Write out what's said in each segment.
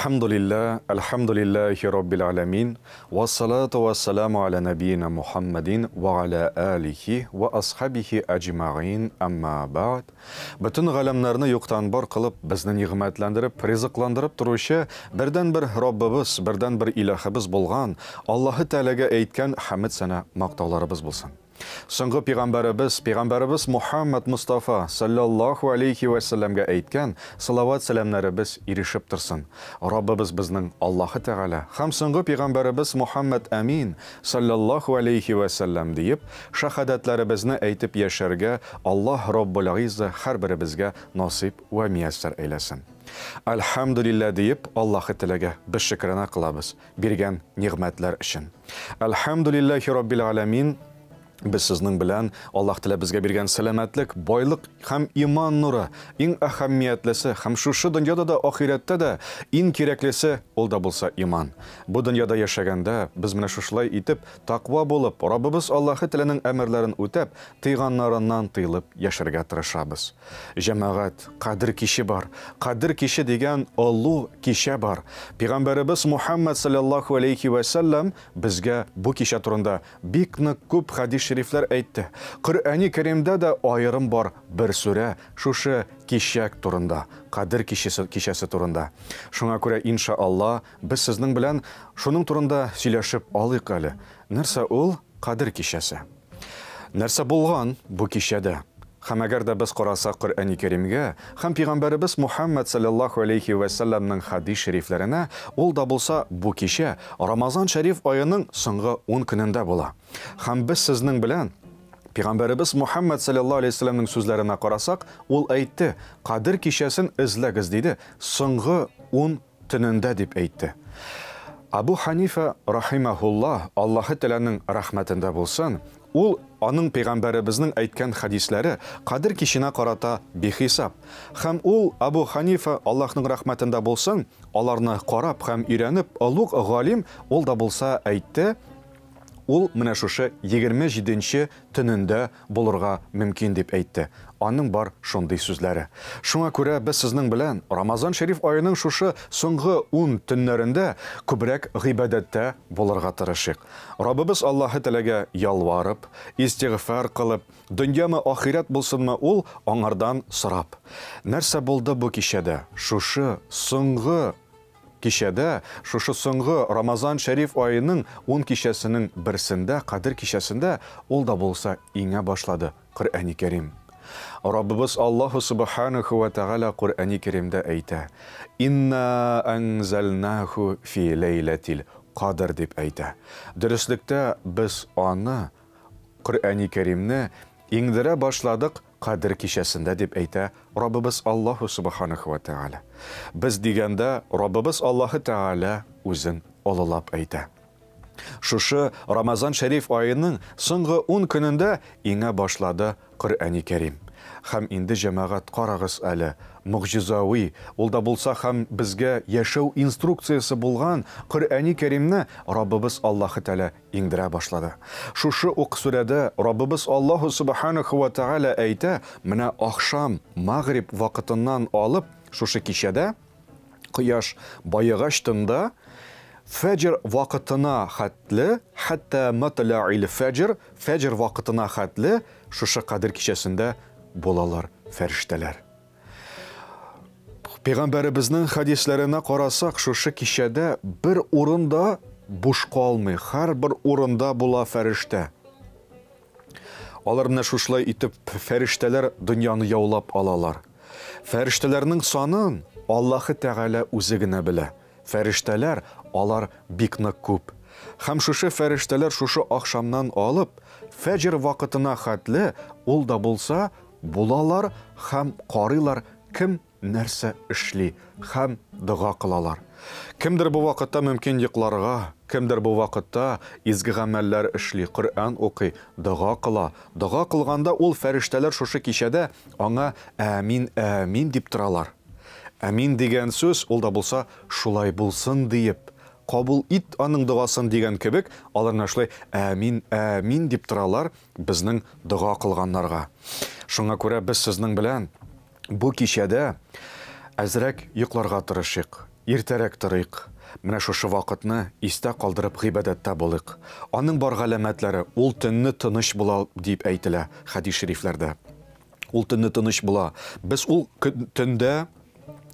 Әлхәмдүлилләһ, әлхәмдүлилләһи раббил аламин, вассалату вассаламу аля набиина Мухаммадин ва аля алихи ва асхабихи аҗмаин, әмма бәгъд. Бөтен галәмнәрне юктан бар кылып, безне нигъмәтләндереп, ризыкландырып торучы бердәнбер Раббыбыз, бердәнбер илаһыбыз булган Аллаһы Тәгаләгә әйткән хәмд-сәна мактауларыбыз булсын. Соңгы пигамбәребез, пигамбәребез Мухаммад Мостафа, салләллаһу алейһи вә сәлләмгә әйткән салават-сәламнәребез ирешеп торсын. Раббыбыз безнең Аллаһы Тәгалә һәм соңгы пигамбәребез Мухаммад Әмин, салләллаһу алейһи вә сәлләм, диеп, шәһадәтләребезне әйтеп яшәргә Аллаһ Раббул Гыйззә һәрберебезгә насыйп вә мияссәр әйләсен. Әлхәмдүлилләһ диеп, Аллаһы Тәгаләгә без шөкерана кылабыз. Биргән нигъмәтләр өчен. Әлхәмдүлилләһи раббил галәмин. Без сезнең белән Аллаһ Тәгалә безгә биргән сәламәтлек, байлык һәм иман нуры, иң әһәмиятлесе һәм шушы дөньяда да, ахирәттә дә иң кирәклесе, ул да булса иман. Бу дөньяда яшәгәндә без менә шушылай итеп таква булып, Раббыбыз Аллаһы Тәгаләнең әмерләрен үтәп, тыйганнарыннан тыелып яшәргә тырышабыз. Җәмәгать, Кадер киче бар. Кадер киче дигән олуг кичә бар. Пигамбәребез Мухәммәд салләллаһу алейһи вә сәлләм безгә бу кичә турында бик нык күп хәдис шәрифләр әйтте. Коръәни Кәримдә дә аерым бар бер сүрә шушы кичә турында, Кадер кичесе кичәсе турында. Шуңа күрә, инша Алла, без сезнең белән шуның турында сөйләшеп алыйк әле. Нәрсә ул Кадер кичәсе. Нәрсә булган бу кичәдә? Һәм әгәр дә без карасак Коръәни Кәримгә һәм пигамбәребез Мухәммәд салләллаһу алейһи вә сәлләмнең хәдис шәрифләренә, ул да булса бу кичә Рамазан шәриф аеның соңгы ун көнендә була. Һәм без сезнең белән пигамбәребез Мухәммәд салләллаһу алейһи вә сәлләмнең сүзләренә карасак, ул әйтте, Кадер кичәсен эзләгез, диде, соңгы ун төнендә дип әйтте. Абу Ханифа рахимаһуллаһ, Аллаһы Тәгаләнең рәхмәтендә булсын, ул аның пәйгамбәребезнең әйткән хәдисләре Кадер киченә карата бихисап. Һәм ул Абу Ханифа, Аллаһның рәхмәтендә булсын, аларны карап һәм өйрәнеп, олуг галим ул да булса әйтте, ул менә шушы 27 нче төнендә булырга мөмкин дип әйтте. Аның бар шундый сүзләре. Шуңа күрә без сезнең белән Рамазан шәриф аеның шушы соңгы ун төннәрендә күбрәк гыйбадәттә булырга тырышыйк. Раббыбыз Аллаһы Тәгаләгә ялварып, истигъфар кылып, дөньямы, ахирәт булсынмы ул, аңардан сорап. Нәрсә булды бу кичәдә? Шушы соңгы Кичәдә, шушы соңгы Рамазан шәриф аеның ун кичәсенең берсендә, Кадер кичәсендә, ул да булса иңә башлады Коръәни Кәрим. Раббыбыз Аллаһу Сүбхәнәһү вә Тәгалә Коръәни Кәримдә әйтә, Инна әнзәлнәһү фи ләйләтил кадр дип әйтә. Дөреслектә, без аны, Коръәни Кәримне, иңдерә башладык Кадер кичәсендә, дип әйтә Раббыбыз Аллаһу Сүбхәнәһү вә Тәгалә. Без дигәндә, Раббыбыз Аллаһы Тәгалә үзен олылап әйтә. Шушы Рамазан шәриф аеның соңгы ун көнендә иңә башлады Коръәни Кәрим. Һәм инде, җәмәгать, карагыз әле, могҗизави, ул да булса һәм безгә яшәү инструкциясе булган Коръәни Кәримне Раббыбыз Аллаһы Тәгалә иңдерә башлады. Шушы ук сүрәдә Раббыбыз Аллаһу Сүбхәнәһү вә Тәгалә әйтә, менә ахшам, магриб вакытыннан алып, шушы кичәдә, кояш баегач тында, фәҗр вакытына хәтле, хәтта матла'ил фәҗр, фәҗр вакытына хәтле шушы Кадер кичәсендә булалар фәрештәләр. Пәйгамбәребезнең хәдисләренә карасак, шушы кичәдә бер урын да буш калмый, һәрбер урында була фәрештә. Алар менә шушылай итеп фәрештәләр дөньяны яулап алалар. Фәрештәләрнең санын Аллаһы Тәгалә үзе генә белә. Фәрештәләр, алар бик нык күп. Һәм шушы фәрештәләр шушы ахшамнан алып, фәҗр вакытына хәтле, ул да булса, булалар һәм карыйлар кем нәрсә эшли һәм дога кылалар. Кемдер бу вакытта мөмкин йокларга, кемдер бу вакытта изге гамәлләр эшли, Коръән укый, дога кыла. Дога кылганда ул фәрештәләр шушы кичәдә аңа әмин, әмин дип торалар. Әмин дигән сүз, ул да булса, шулай булсын диеп, кабул ит аның догасын дигән кебек, алар менә шулай әмин, әмин дип торалар безнең дога кылганнарга. Шуңа күрә без сезнең белән бу кичәдә әзрәк йокларга тырышыйк. Иртәрәк торыйк. Менә шушы вакытны истә калдырып гыйбадәттә булыйк. Аның бар галәмәтләре, ул төнне тыныч була дип әйтелә хәдис шәрифләрдә. Ул төнне тыныч була. Без ул төндә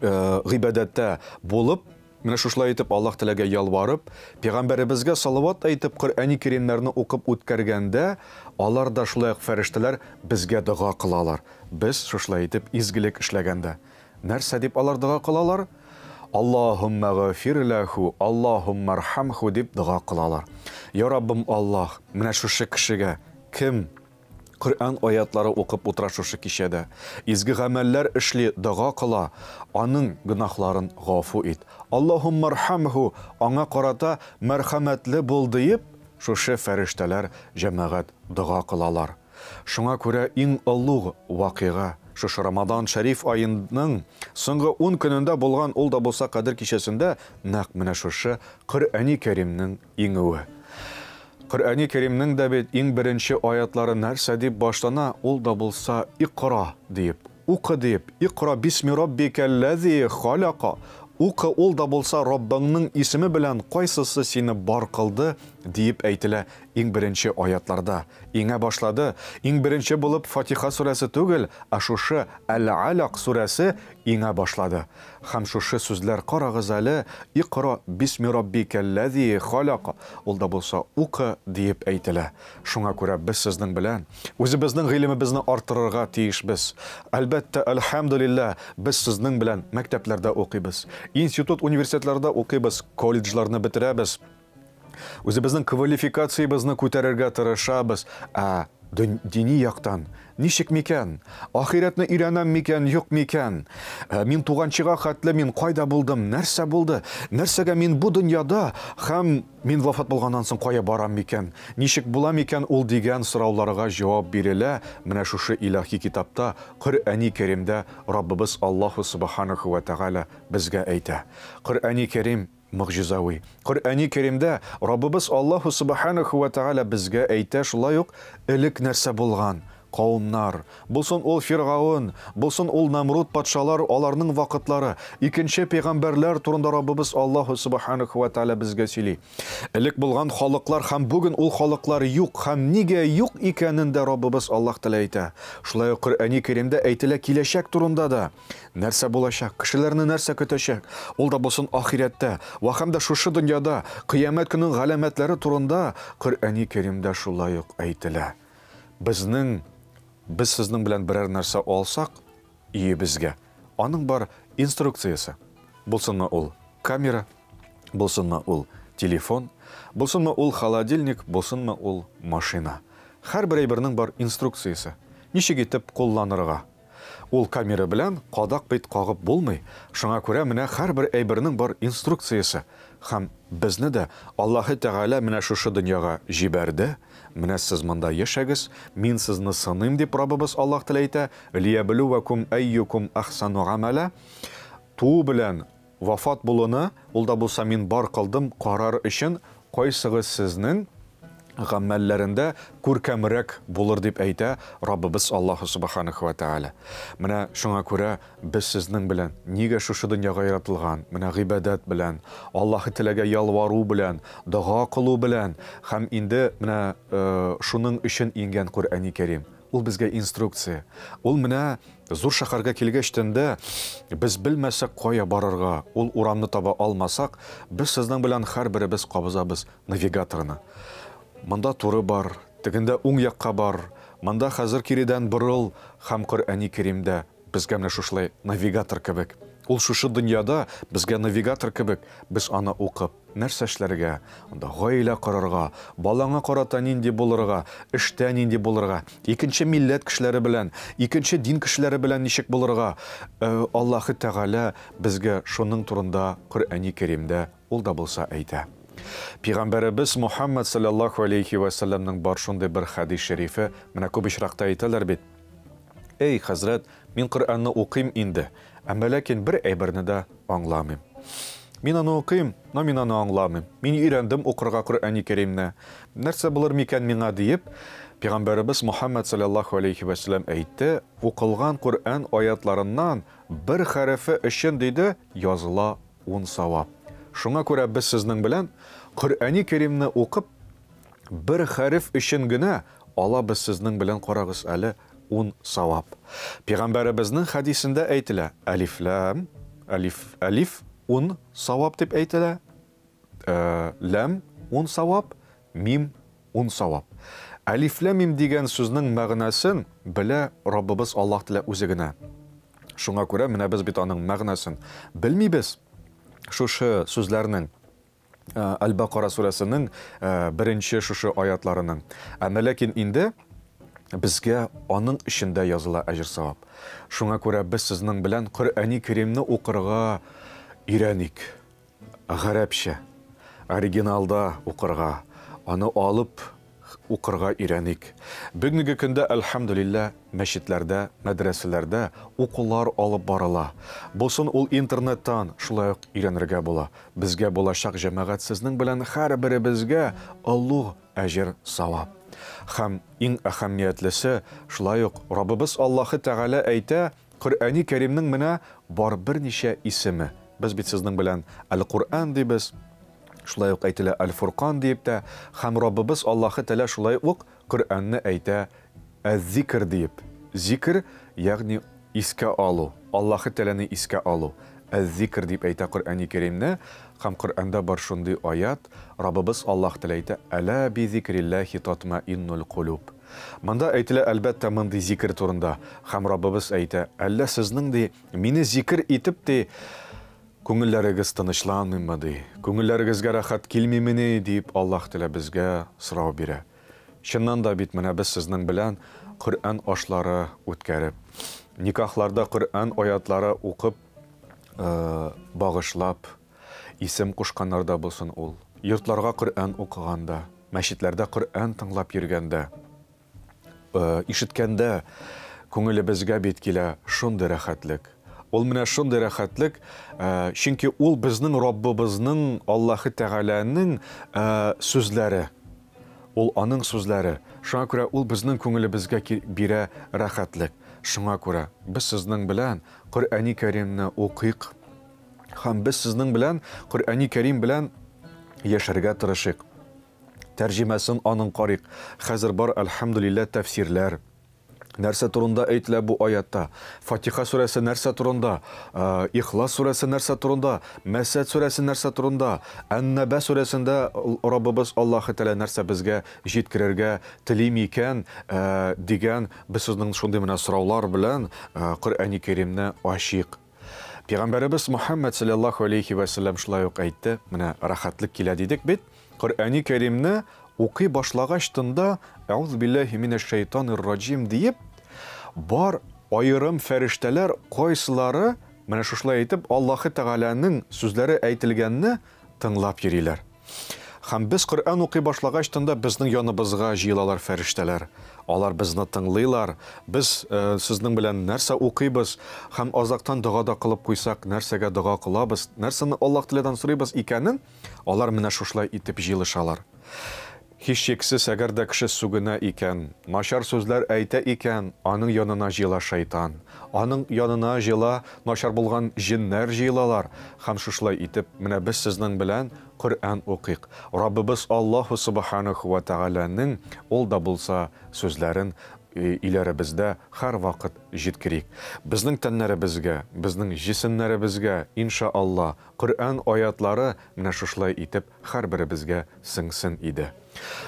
гыйбадәттә булып, менә шушылай итеп Аллаһ Тәгаләгә ялварып, пәйгамбәребезгә салават әйтеп, Коръәни Кәримнәрне укып үткәргәндә, алар да шулай ук фәрештәләр безгә дога кылалар. Без шушылай итеп изгелек эшләгәндә. Нәрсә дип алар дога кылалар? Аллаһуммә гафир ләһу, Аллаһуммә рхамху дип дога кылалар. Я Раббым Аллаһ, менә шушы кешегә кем Коръән аятлары укып утыра шушы кичәдә, изге гамәлләр эшли, дога кыла, аның гөнаһларын гафу ит. Аллаһуммә рхамху, аңа карата мәрхәмәтле бул диеп, шушы фәрештәләр җәмәгать дога кылалар. Шуңа күрә иң олуг вакыйга, шушы Рамадан шәриф аеның соңгы 10 көнендә булган ул да булса Кадер кичәсендә нәкъ менә шушы Коръәни Кәримнең иңүе. Коръәни Кәримнең дә бит иң беренче аятлары нәрсә дип башлана, ул да булса Икра диеп, укы диеп, Икра бисми раббикәлләзи халяка, укы ул да булса Раббыңның исеме белән кайсысы сине бар кылды, диеп әйтелә иң беренче аятларда. Иңә башлады. Иң беренче булып Фатиха сүрәсе түгел, ә шушы Әл-Алак сүрәсе иңә башлады. Һәм шушы сүзләр карагыз әле, Икра бисми раббикәлләзи халяка, ул да булса укы диеп әйтелә. Шуңа күрә без сезнең белән үзебезнең гыйлемебезне арттырырга тиешбез. Әлбәттә, әлхәмдүлилләһ, без сезнең белән мәктәпләрдә укыйбыз, институт, университетларда укыйбыз, колледжларны бетерәбез. Үзебезнең квалификациябезне күтәрергә тырышабыз, ә дини яктан ничек микән? Ахирәтне өйрәнәм микән, юк микән? Мин туганчыга хәтле мин кайда булдым, нәрсә булды? Нәрсәгә мин бу дөньяда һәм мин вафат булганнан соң кая барам микән? Ничек була микән ул дигән сорауларга җавап бирелә менә шушы илаһи китапта, Коръәни Кәримдә Раббыбыз Аллаһу Субханаху ва Тәгалә безгә әйтә. Коръәни Кәрим могҗизави. Коръәни Кәримдә Раббыбыз Аллаһу Субханаху ва Тәгалә безгә әйтә шулай ук элек нәрсә булган, кавымнар, булсын ул Фиргаун, булсын ул Намруд патшалар, аларның вакытлары, икенче пәйгамбәрләр турында Раббыбыз Аллаһу Субханаху ва Тәгалә безгә сөйли. Элек булган халыклар һәм бүген ул халыклар юк һәм нигә юк икәнен дә Раббыбыз Аллаһ Тәгалә әйтә. Шулай ук Коръәни Кәримдә әйтелә киләчәк турында да. Нәрсә булачак, кешеләрне нәрсә көтәчәк, ул да булсын ахирәттә, вә һәм дә шушы дөньяда, кыямәт көненең галәмәтләре турында Коръәни Кәримдә шулай ук әйтелә. Безнең, без сезнең белән берәр нәрсә алсак өебезгә, аның бар инструкциясе. Булсынмы ул камера, булсынмы ул телефон, булсынмы ул холодильник, булсынмы ул машина. Һәрбер әйбернең бар инструкциясе. Ничек итеп кулланырга. Ул камера белән кадак бит кагып булмый, шуңа күрә менә һәрбер әйбернең бар инструкциясе. Һәм безне дә Аллаһы Тәгалә менә шушы дөньяга җибәрде, менә сез монда яшәгез, мин сезне сыныйм дип Раббыбыз Аллаһ Тәгалә әйтә, лиябелүвәкум әйюкум әхсану гамәлә, туу белән вафат булуны, ул да булса мин бар кылдым карар өчен, кайсыгыз сезнең гамәлләрендә күркәмрәк булыр дип әйтә Раббыбыз Аллаһу Субханаху ва Тааля. Менә шуңа күрә без сезнең белән нигә шушы дөньяга яратылган, менә гыйбадәт белән, Аллаһы Тәгаләгә ялвару белән, дога кылу белән һәм инде менә шуның өчен иңгән Коръәни Кәрим. Ул безгә инструкция. Ул менә зур шәһәргә килгәч тендә без белмәсәк кая барырга, ул урамны таба алмасак, без сезнең белән һәрберебез кабызабыз навигаторны. Монда туры бар, тегендә уң якка бар, монда хәзер киредән борыл һәм Коръәни Кәримдә безгә менә шушылай навигатор кебек. Ул шушы дөньяда безгә навигатор кебек, без аны укып, нәрсә эшләргә, анда гаилә корырга, балаңа карата нинди булырга, эштә нинди булырга, икенче милләт кешеләре белән, икенче дин кешеләре белән ничек булырга, Аллаһы Тәгалә безгә шуның турында Коръәни Кәримдә ул да булса әйтә. Пәйгамбәребез Мухаммад саллаллаху алейхи ва саллямның бар шундый бер хәдис шәрифе, менә күп очракта әйтәләр бит. Эй, хәзрәт, мин Коръәнне укыйм инде, әмма ләкин бер әйберне дә аңламыйм. Мин аны укыйм, но мин аны аңламыйм. Мин өйрәндем укырга Коръәни Кәримне. Нәрсә булыр микән миңа диеп, Пәйгамбәребез Мухаммад саллаллаху алейхи ва саллям әйтте, укылган Коръән аятларыннан бер хәрефе өчен диде, языла 10 савап. Шуңа күрә без сезнең белән Коръәни Кәримне укып, бер хәреф өчен генә алабыз сезнең белән, карагыз әле, 10 савап. Пәйгамбәребезнең хәдисендә әйтелә, әлиф ләм, әлиф, әлиф 10 савап дип әйтелә, ләм 10 савап, мим 10 савап. Әлиф ләм мим дигән сүзнең мәгънәсен белә Раббыбыз Аллаһ Тәгалә үзе генә. Шуңа күрә менә без бит аның мәгънәсен белмибез. Шушы сүзләрнең Әл-Бакара сүрәсенең беренче шушы аятларының. Әмма ләкин инде безгә аның эчендә языла әҗер-савап. Шуңа күрә без сезнең белән Коръәни Кәримне укырга өйрәник. Гарәпчә, оригиналда укырга, аны алып укырга өйрәник. Бүгенге көндә, әлхәмдүлилләһ, мәчетләрдә, мәдрәсәләрдә укулар алып барыла. Булсын ул интернеттан, шулай ук өйрәнергә була. Безгә булачак җәмәгать сезнең белән һәрберебезгә олуг әҗер-савап. Һәм иң әһәмиятлесе, шулай ук Раббыбыз Аллаһы Тәгалә әйтә, Коръәни Кәримнең менә бар берничә исеме. Без бит сезнең белән Әл-Коръән дибез, шулай ук әйтелә Әл-Фуркан диеп тә, һәм Раббыбыз Аллаһы Тәгалә шулай ук Коръәнне әйтә Әз-Зикр диеп. Зикр, ягъни искә алу, Аллаһы Тәгаләне искә алу. Әз-Зикр дип әйтә Коръәни Кәримне, һәм Коръәндә бар шундый аят, Раббыбыз Аллаһ Тәгалә әйтә, Әла би зикрилләһи татмаиннул кулуб. Монда әйтелә, әлбәттә, мондый зикер турында. Һәм Раббыбыз әйтә, әллә сезнең, ди, мине зикер итеп, ди, күңелләрегез тынычланмыймы, ди, күңелләрегезгә рәхәт килмимени, дип Аллаһ Тәгалә безгә сорау бирә. Чыннан да бит менә без сезнең белән Коръән ашлары үткәреп, никахларда Коръән аятлары укып, багышлап, исем кушканнарда булсын ул, йортларга Коръән укыганда, мәчетләрдә Коръән тыңлап йөргәндә, ишеткәндә күңелебезгә бит килә шундый рәхәтлек. Ул менә шундый рәхәтлек, чөнки ул безнең Раббыбызның, Аллаһы Тәгаләнең сүзләре. Ул аның сүзләре. Шуңа күрә ул безнең күңелебезгә бирә рәхәтлек. Шуңа күрә без сезнең белән Коръәни Кәримне укыйк. Һәм без сезнең белән Коръәни Кәрим белән яшәргә тырышыйк. Тәрҗемәсен аның карыйк. Хәзер бар, әлхәмдүлилләһ, тәфсирләр. Нәрсә турында әйтелә бу аятта? Фатиха сүрәсе нәрсә турында? Ихлас сүрәсе нәрсә турында? Мәсәд сүрәсе нәрсә турында? Ән-Нәбә сүрәсендә Раббыбыз Аллаһы Тәгалә нәрсә безгә җиткерергә тели микән дигән без сезнең шундый менә сораулар белән Коръәни Кәримне ачыйк. Пәйгамбәребез Мухаммад саллаллаху алейхи ва саллям шулай ук әйтте, менә рәхәтлек килә дидек бит. Коръәни Кәримне укый башлагач тында Әуз билләһи минәш шайтанир раҗим диеп, бар аерым фәрештәләр кайсылары менә шушылай әйтеп Аллаһы Тәгаләнең сүзләре әйтелгәнне тыңлап йөриләр. Һәм без Коръән укый башлагач тында безнең яныбызга җыелалар фәрештәләр. Алар безне тыңлыйлар. Без сезнең белән нәрсә укыйбыз һәм азактан дога да кылып куйсак, нәрсәгә дога кылабыз, нәрсәне Аллаһ Тәгаләдән сорыйбыз икәнен, алар менә шушылай итеп җыелышалар. Һичшиксез, әгәр дә кеше сүгенә икән, начар сүзләр әйтә икән, аның янына җыела шайтан. Аның янына җыела начар булган җеннәр җыелалар. Һәм шушылай итеп, менә без сезнең белән Коръән укыйк. Раббыбыз Аллаһу субханаху ва тәгаләнең ул да булса сүзләрен өйләребездә һәрвакыт җиткерик. Безнең тәннәребезгә, безнең җисемнәребезгә, иншаалла, Коръән аятлары менә шушылай итеп һәрберебезгә сеңсен иде.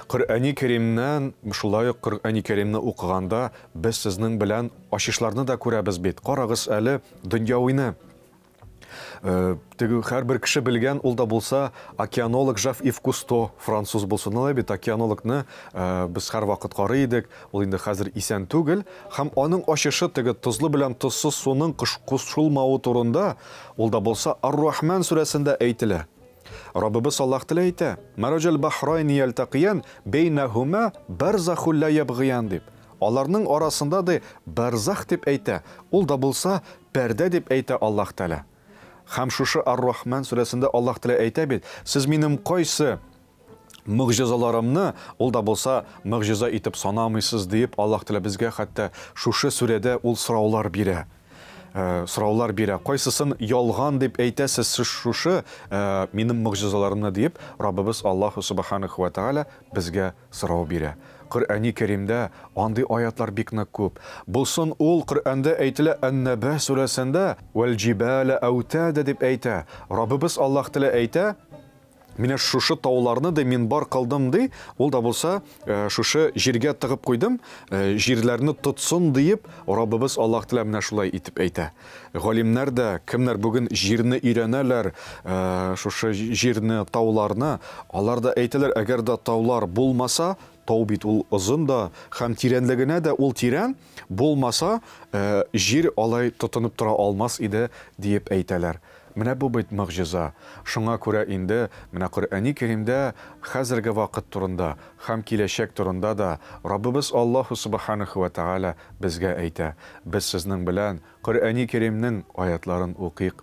Коръәни Кәримнән, шулай ук Коръәни Кәримне укыганда без сезнең белән ачышларны да күрәбез бит. Карагыз әле дөньяуины. Теге һәрбер кеше белгән, ул да булса океанолог Жак Ив Кусто, француз булсын. Алай бит океанологны без һәрвакыт карый идек, ул инде хәзер исән түгел. Һәм аның ачышы теге тозлы белән тозсыз суның кушылмавы турында, ул да булса Ар-Рахман сүрәсендә әйтелә. Раббыбыз Аллаһ Тәгалә әйтә: Мараҗал бахрайни ялтакиян бейнахума барзахул ла ябгыян дип. Аларның арасында ди барзах дип әйтә, ул да булса пәрдә дип әйтә Аллаһ Тәгалә. Һәм шушы Ар-Рахман сүрәсендә Аллаһ Тәгалә әйтә бит: сез минем кайсы могҗизаларымны ул да булса могҗиза итеп санамыйсыз диеп Аллаһ Тәгалә безгә хәтта шушы сүрәдә ул сораулар бирә. Сораулар бирә. Кайсысын ялган дип әйтәсез сез шушы минем могҗизаларымны диеп, Раббыбыз Аллаһу субханаху ва тааля безгә сорау бирә. Коръәни Кәримдә андый аятлар бик нык күп. Булсын ул Коръәндә әйтелә Ән-Нәбә сүрәсендә Вәл җибалә әүтәдә дип әйтә. Раббыбыз Аллаһ Тәгалә әйтә, Менә шушы тауларны ди мин бар кылдым ди, ул да булса шушы җиргә тыгып куйдым, җирләрне тотсын диеп, Раббыбыз Аллаһ Тәгалә менә шулай итеп әйтә. Галимнәр дә, кемнәр бүген җирне өйрәнәләр, шушы җирне, тауларны, алар да әйтәләр, әгәр дә таулар булмаса, тау бит ул озын да һәм тирәнлегенә дә ул тирән, булмаса, җир алай тотынып тора алмас иде, диеп әйтәләр. Менә бу бит могҗиза. Шуңа күрә инде менә Коръәни Кәримдә хәзерге вакыт турында һәм киләчәк турында да Раббыбыз Аллаһу Субханәһү вә Тәгалә безгә әйтә. Без сезнең белән Коръәни Кәримнең аятларын укыйк.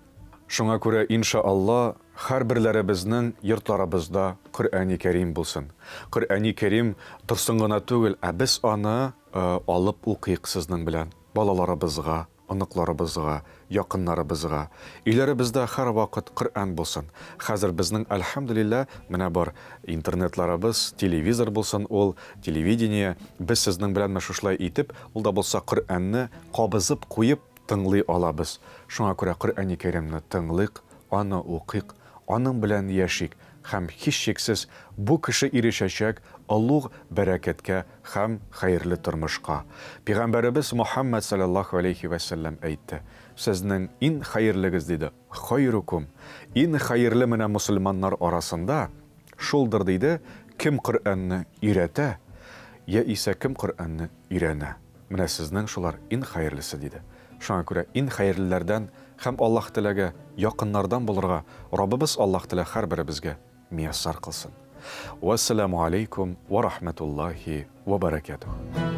Шуңа күрә, инша Алла, һәрберләребезнең йортларыбызда Коръәни Кәрим булсын. Коръәни Кәрим торсын гына түгел, ә без аны алып укыйк сезнең белән, балаларыбызга, оныкларыбызга, якыннарыбызга. Өйләребездә һәрвакыт Коръән булсын. Хәзер безнең, әлхәмдүлилләһ, менә бар интернетларыбыз, телевизор булсын ул, телевидение, без сезнең белән менә шушылай итеп, ул да булса Коръәнне кабызып куеп тыңлый алабыз. Шуңа күрә Коръәни Кәримне тыңлыйк, аны укыйк, аның белән яшик һәм һичшиксез бу кеше ирешәчәк олуг бәрәкәткә һәм хәерле тормышка. Пигамбәребез Мөхәммәд салләллаһу галәйһи вә сәлләм әйтте, Сезнең ин хәерлегез, диде, хайрукум, ин хәерле менә мөселманнар арасында шулдыр, диде, кем Коръәнне өйрәтә, яисә кем Коръәнне өйрәнә. Менә сезнең шулар ин хәерлесе, диде. Шуңа күрә ин хәерлеләрдән һәм Аллаһ Тәгаләгә якыннардан булырга Раббыбыз Аллаһ Тәгалә һәрберебезгә мияссар кылсын. Вәссәламү алейкум вә рахмәтуллаһи вә бәрәкәтүһ.